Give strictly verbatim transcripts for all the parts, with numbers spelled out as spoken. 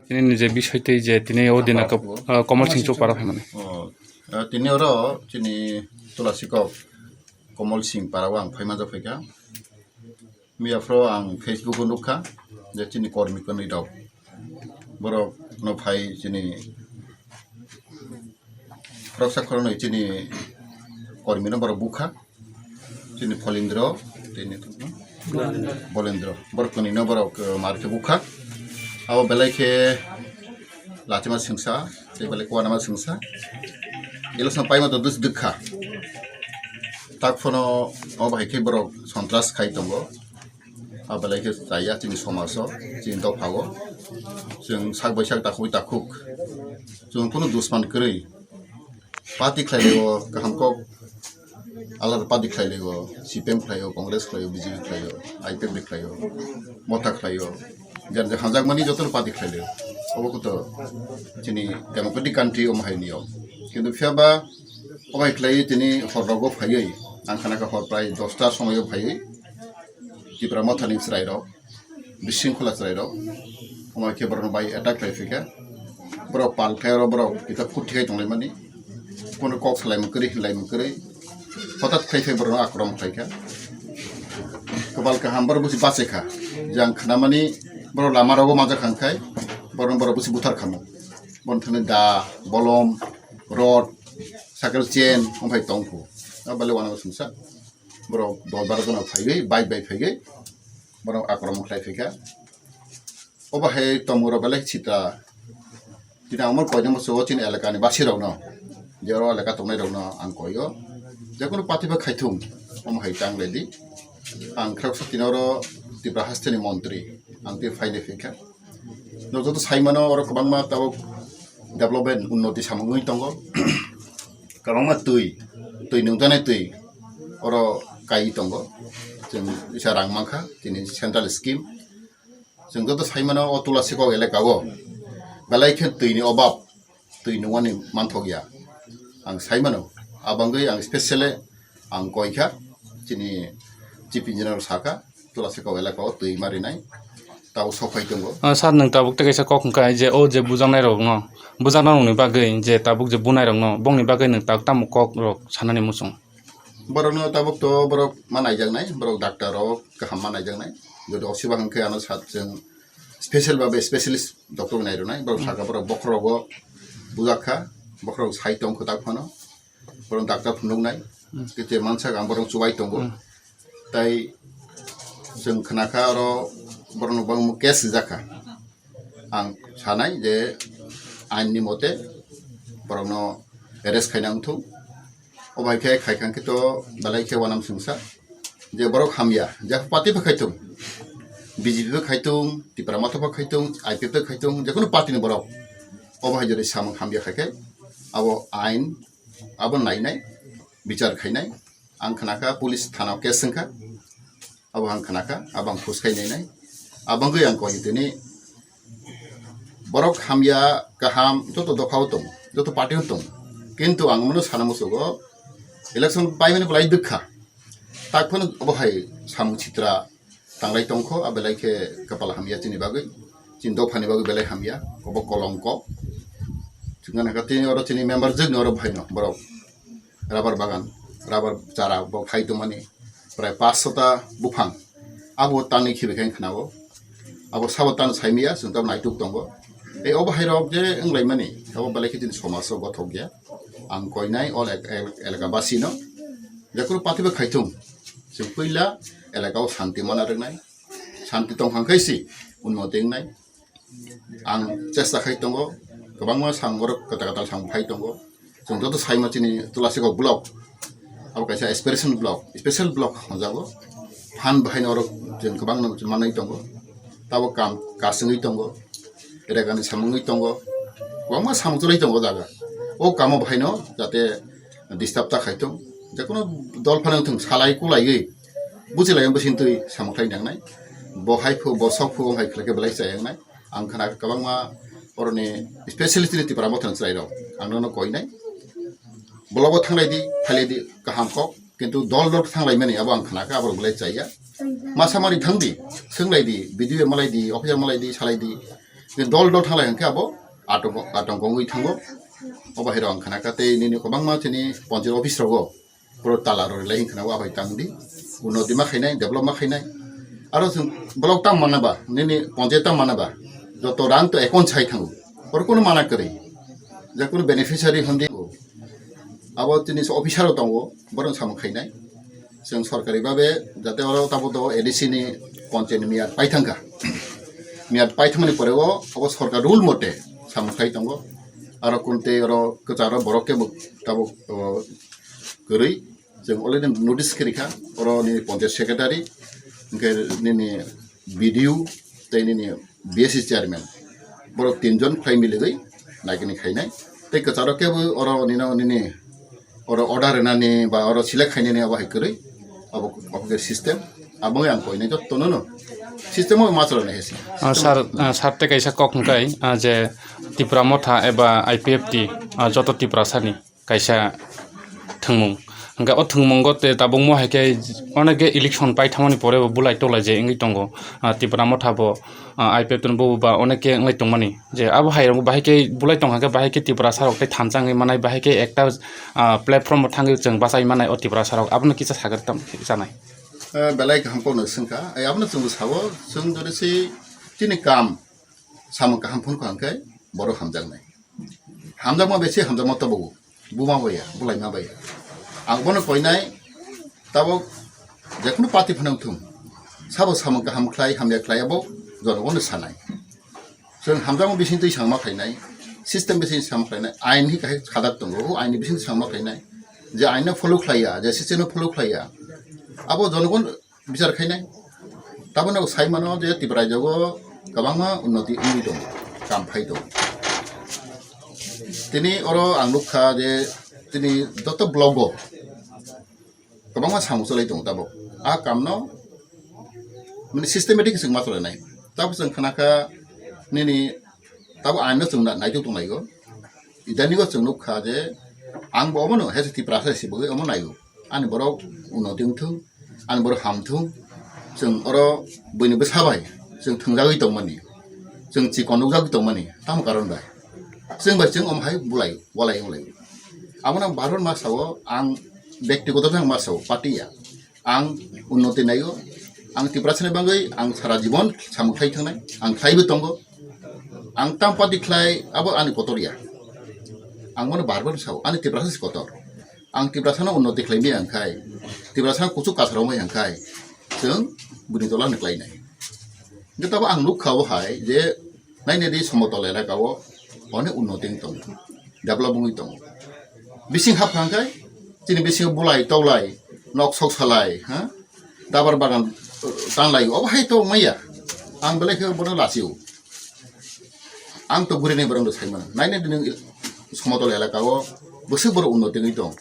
Tini nije bisoi tei je tini o dina kop-, ah, Komol Singh Chopara phaimani. Oh, ah, tini oro chini Tulasi kok Komol Singh para o ang phaima jok phaikha. Miya phro ang Facebook o nukha je chini kormi kwnwi rok borok no phai chini khoroksa khoroknwi chini kormi no borok bukha. Chini Pholindro, tini Bolendro. Borok kwnwi no borok, eh, mar khe bukha. Abo belai khe lachima singsa, tei belai khe wanama singsa. Election paima to dus dukha. Tak phano o bai khe borok sontras khai tongo. Abo belai khe chaya chini somajo, chini dophao. Chwng sak bai sak takhuk takhuk. Chwng kunu dusman kwrwi. Party khlai o kaham kok. Alada party khlai o, C P M khlai o, Congress khlai o, B J P khlai o, I P F T khlai o, Motha khlai o. Jar jar hamjakmani joto party khlai o. Obo koto chini democratic country omo hai niyom. Kintu phiya ba omo hai khlai tini hor rogo phaiwi, ang khana kha hor prai dosta somoio phaiwi Tipra Mothani chwrai rok. Bising khula chwrai rok. Omo khe borok bai attack khlai phikha. Borok pal khe oro borok kita phut thikai tonglaimani. Kono kok salaimung kwrwi hinlaimung kwrwi. Hotat khlai phai borok akromon khlaikha. Kwbal kaham borok busi bachaikha. Jang khnamani borok lama rogo manjak kha khai. Borok borok busi buthar khamu. Bon thani da, bolom, rod, cycle chain, omphai tongkhu. Abale wana sungsa. Borok dol baro jona phaiwi, bike bai phaiwi. Borok akromon khlai phikha. Obo hai tongmung rok belai sita. Tini ang omo koinai musugo chini elakani basi rokno, je oro elaka tongnai rokno ang koio. Jekono party bai khaithung, omo hai tang ready. Ang khoroksa tini oro Tripura hasteni montri, ang tei phainai phikha. Nok joto saimano oro kwbangma tabuk development unnoti samung wngwi tongo. Kwbangma twi, twi nungjaknai twi oro kai tongo. Chwng isa rang mankha, tini central scheme. Chwng joto saimano o Tulasikok elaka o belai khe twini obab, twi nungmani manthokya. Ang saimano, abangwi ang specially ang koikha, chini chief engineer sakha, Tulasikok elaka o twi ma rinai, tabo sophai tongo. Ah, sir, nwng tabuk tei kaisa kok hwnkha je o je bujaknai rokno, bujaknai rokni bagwi je tabuk je bunai rokno, bongni bagwi nwng tabuk tamo kok rok sanani muchung? Borokno tabuk to borok ma naijaknai, borok doctor rok kaham ma naijaknai. Jodi osiba hwnkhe ano sat chwng special babe specialist doctor nai rwnai, borok saka borok bokhorogo bujak kha, bokhorok sai tong kho tak phano, borok doctor phunuknai, kete mansak ang borok chubai tongo. Tai chwng khna kha oro borokno bangma case rijak kha. Ang sanai je ain ni mote borokno arrest khaina wngthung. O bai khe khai kha khe to belai khe wanam sungsa je borok hamya, je party bai khai thung, B J P bai khai thung, Tipra Motha bai khai thung, I P F bai khai thung, je kono party ni borok o bai jori samung hamya khai khe abo ain abo nainai bichar khainai. Ang khna kha police thana o case wngkha. Abo ang khna kha, abo ang phus khai nainai. Abangwi ang koi tini borok hamya, kaham, joto dopha o tong, joto party o tong. Kintu ang mano sana musugo election paimani belai dukha. Tak phano obo hai samung sitra tanglai tongkho, a belai khe kapal hamya chini bagwi, chini dophani bagwi belai hamya, obo kolongko. Chwngna kha tini oro chini member jwkni oro bhaino borok. Rubber bagan, rubber chara bo khai tongmani prai paanch sota buphang. Abo tanwi khibi khe khna o. Abo sabo tan saimiya, chwng tamo naituk tongo. Tei obo hai rok je wnglaimani, abo belai khe chini somajo gothok ya. Ang koinai o elak-, el-, elaka basi no. Jephru party bai khai thung, chwng puila elaka o shanti mana rwnai. Shanti tong kha khe si unnoti wngnai. Ang chesta khai tongo, kwbangma samung borok kwtal kwtal samung phai tongo. Chwng joto saima chini Tulasikok block, abo kaisa aspiration block, special block hwnjago. Phan bahaino oro chwng kwbangno manwi tongo. Tabo kam kasingwi tongo, regani samungwi tongo, kwbangma samung chwlwi tongo jaga. O kamo bahaino jate disturb ta khai tong. Jekono dol phano wngthung, salai kulaiwi, buchilai bising twi samung khlai nangnai. Bo hai phu, bo sok phu, wng hai khlai khe belai chaya wngnai. Ang khna kwbangma oroni specialist ni Tipra Mothani chwrairok ang nono koinai. Blogo thanglai di, phailai di, kaham kok, kintu dol dol thanglaimani abo ang khna kha, abo belai chaya. Masa mari thang di, swnglai di, B D O malai di, officer malai di, salai di. Dol dol thanglai hwnkhe abo atongko, atongko wngwi thango. Obo hai rok ang khna kha tei nini kwbangma chini ponchayat office rogo. Puro tala rw lai hwnkhe na wa bai tang di. Unnoti ma khainai, develop ma khainai. Aro chwng block tang mana ba, nini ponchayat tang mana ba, joto rang to account sai thango. Oro kono mana kwrwi. Je kono beneficiary hwn di. Abo tini officer rok tongo, borok samung khainai. Chwng sorkari babe jate oro tabo to A D C ni ponchayat ni miyat pai thangkha. Miyat pai thangmani pore o abo sorkar rule mote samung khai tongo. Aro kunte oro kwcharo borok kebo tabo, o, kwrwi. Chwng already notice khe rikha, oro nini ponchayat secretary, hwnkhe nini B D O tei nini B S C chairman, borok tinjon khlai miligwi naikini khainai. Tei kwcharo kebo oro nino nini oro order rwnani ba oro select khainani abo hai kwrwi, abo, abo khe system, abo wngwi ang koinai jotono no system o ma chalonai hai se. Ah, sir, ah, sir, tei kaisa kok hwnkhe, ah, je Tipra Motha eba I P F T, ah, joto Tiprasani kaisa thwngmung. Hwnkhe o thwngmungo tei tabukmo hai khe oneke election paithamani pore bo bulai tolai je wngwi tongo. Ah, Tipra Motha bo, ah, I P F T ni bo ba oneke wngwi tongmani. Je abo hai rok bahai khe bulai tongkha khe bahai khe Tiprasa rok tei thansa wngwi manai, bahai khe ekta, ah, platform o thangwi chwng bachai manai o Tiprasa rok. Abono kisa sagri tam chanai. Eh, belai kaham kokno swngkha. Eh, abono chwngbo sao, chwng jodi se chini kam samung kaham phunukha hwnkhe borok hamjaknai. Hamjakma bai se hamjakma tobogo. Buma bai ya, bulaima bai ya. Ang bono koinai, tabok jekunu party phano wngthung. Sabo samung kaham khlai, hamya khlai abo jonogono sanai. Chwng hamjakma bising twi samung ma khlainai, system bising samung ma khlainai, ain hi kahai khadak tongo, o ain ni bising samung ma khlainai. Je ain no follow khlaiya, je system no follow khlaiya, abo jonogon bichar khainai. Tabukno sai mano je Tipra raijago kwbangma unnoti wngwi tongo, kam phai tongo. Tini oro ang nukha je tini joto blogo kwbangma samung cholai tongo tabuk. A kamno mani systematic se ma cholainai. Tabuk chwng khnakha nini tabuk aino chwng na-, naituk tonglaio. Idanigo chwng nukha je ang bo omono hai se Tiprasa se bwgwi omo naio. Ani borok unnoti wngthung, ani borok hamthung, chwng oro buini bwsa bai chwng thwngjagwi tongmani, chwng chikon nukjagwi tongmani, tamo karon bai? Chwng bai chwng omo hai bulai, walai wnglaio. Abono ang bar bar ma sao, ang bektigoto khe ang ma sao, party ya. Ang unnoti naio, ang Tiprasani bagwi ang sara jibon samung khlai thangnai, ang khlaibo tongo. Ang tam party khlai, abo ani kotor ya. Ang bono bar bar sao, ani Tiprasa se kotor. Ang Tiprasano unnoti khlaimaya hwnkhe, Tiprasano kuchuk kasaro wngmaya hwnkhe, chwng buini tola ni klainai. Hwnkhe tabuk ang nukha o hai je nainedi somotol elaka o onek unnoti wng tongo, develop wngwi tongo. Bising hapkha hwnkhe chini bisingo bulai towlai, nok sok salai, ha? Dabar bagan, uh, tanlai, obo hai to wngmaya. Ang belai khe bono lachio. Ang to guri nai borok rok sai mano. Nainedi nwng somotol elaka o bwswk borok unnoti wngwi tong.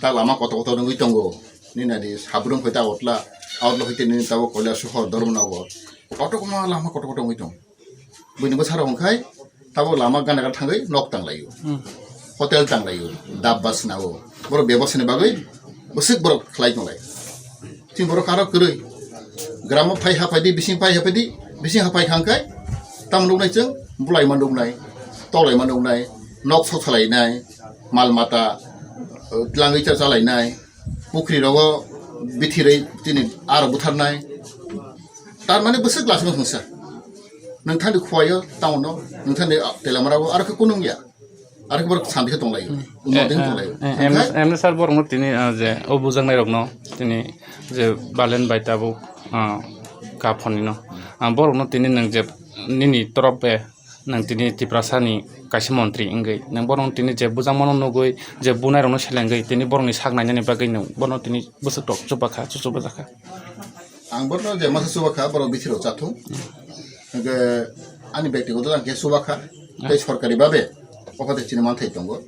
Ta lama kotor kotor wngwi tongo. Nini nadi Sabrum hoite Agartala, Agartala hoite nini tabuk Kailasohor, Dharmanagar. Kotor kotor lama kotor kotor wngwi tong. Buini bwsarok hwnkhai tabuk lama gana gana thangwi nok tanglaio. Hmm. Hotel tanglaio, dabba swnao. Borok bebosani bagwi bwswk borok khlai tonglai. Chini borok karo kwrwi. Gramo phai hapai di, bising phai hapai di, bising hapai kha hwnkhai tamo nuknai chwng bulaima nuknai, tolaima nuknai, nok sok salainai, mal mata, uh, tlangwi cha chalainai, pukhri rogo bithirwi chini aro butharnai. Tar mane bwswk lasima thungsa. Nwng thani khuaio town no, nwng thani telamara o aro khe kunung ya. Aro khe borok santi khe tonglaio. Hmm. Unnoti wng tonglaio. Eh, eh, em, hwnkhe em, sir, borokno tini, ah, je o bujaknairokno tini je Balen bai tabuk, ah, ka phonino. Ah, borokno tini nwng je nini torof bai nwng tini Tiprasani kaisa montri wngwi nwng borokno tini je bujakmano nugwi je bunairokno selengwi tini borokni sak nainani bagwi nwng bono tini bwswk tok chuba kha, chuchu bwjakha. Ang borokno je masa chuba kha, borok bithiro chathung. Hwnkhe ani bektigoto ang khe chuba kha. Tei sorkari babe o khe chini manthai tongo.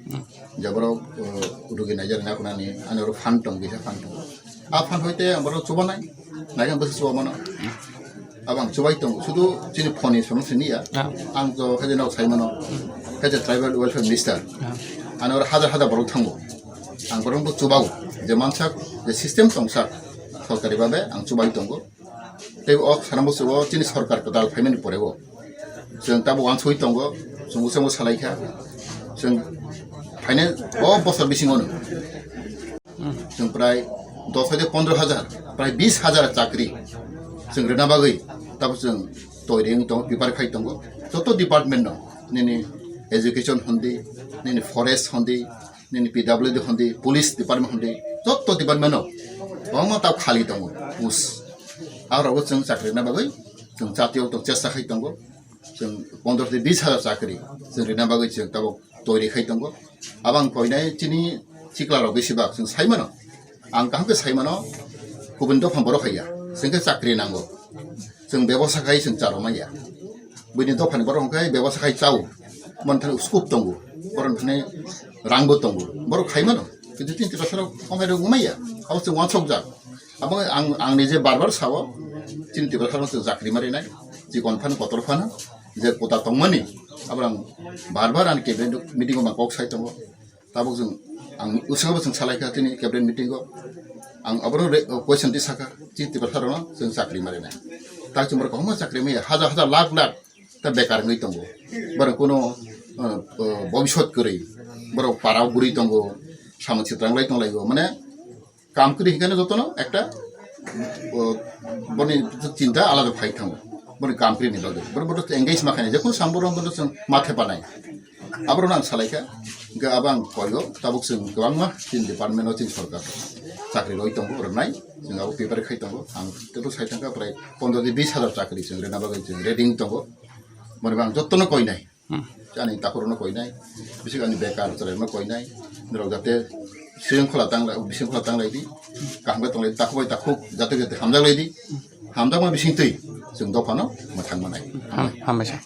Je borok, uh, rugi naijak na kunani, ani oro fund tong, kisa fund tong. A fund hoite ang borok chubanai, naikhe ang bwswk chuba mano. Abo ang chubai tongo, sudu chini phone ni sono sini ya. Ah. Ang to khe je nok sai mano, khe je tribal welfare minister. Ah. Ani oro hajar hajar borok thango. Ang borok bo chubago, je mansak, je system tongsak, sorkari babe ang chubai tongo. Tei o khana bwswk o chini sorkar kwtal phaimani pore o chwng tabo uansugwi tongo, chwng bwskango salaikha, chwng phainai o bosor bisingo no chwng prai dos hajar pondro hajar, prai bis hajar chakri chwng rwna bagwi tabo chwng toiri wng tongo, prepare khai tongo. Joto department no, nini education hondi, nini forest hondi, nini P W D hondi, police department hondi, joto department no kwbangma tabo khali tongo post. Arogo chwng chakri rwna bagwi chwng chatio tong chesta khai tongo. Chwng pondro tei bis hajar chakri chwng rwna bagwi chwng tabuk toiri khai tongo. Abang koinai chini chikla rok besi bak chwng sai mano. Ang kaham khe sai mano, kubun dopha borok haiya, chwng khe chakri nango. Chwng bebosa khai chwng charo manya. Buini dopha ni borok hwnkhe bebosa khai chao. Mon thani scope tongo. Borok thani rangbo tongo. Borok khai mano. Kintu chini Tiprasa rok ongkhai rok wngmaya. Abo chwng uansukjak. Abo ang, ang nije bar bar sao, chini Tiprasa rok chwng chakri ma rinai, chikon phano kotor phano, je kota tongmani, abo ang bar bar ani cabinet meeting o ma kok sai tongo. Tabuk chwng, ang usabo chwng salaikha chini cabinet meeting o, ang abono re-, question di saka, chini Tiprasa rokno chwng chakri ma rinai. Tak chwng borok kwbangma chakri maya, hajar hajar lakh lakh ta bekar wngwi tongo. Borok kuno, uh, uh, bobisot kwrwi, borok para o guri tongo, samung sitranglai tonglaio, mane, kam kwrwi hinkhe no jotono ekta, o, boni chinta alada phai thango. Boni kam kwrwi ni bagwi. Boro, boro engage ma khainai. Jekun samborok bono chwng ma thepanai. Aborok ang salaikha. Hinkhe abo ang koyo. Tabuk chwng kwbangma chini department o chini sorkar chakri rwi tongo, rwnai. Chwng abo prepare khai tongo. Ang tebo sai thangkha prai pondro de bis hajar chakri chwng rwna bagwi chwng ready wng tongo. Boni bo ang jotono koinai. Hmm. Ani takhurokno koinai, bising ani bekar chwrairokno koinai, norok jate sringkhola tanglai, bisingkhola tanglai di, kaham khe tonglai di, takhuk bai takhuk, jate jate hamjak lai di, hamjakma bising twi chwng dophano mwthang manai. Ham-, hambaisa.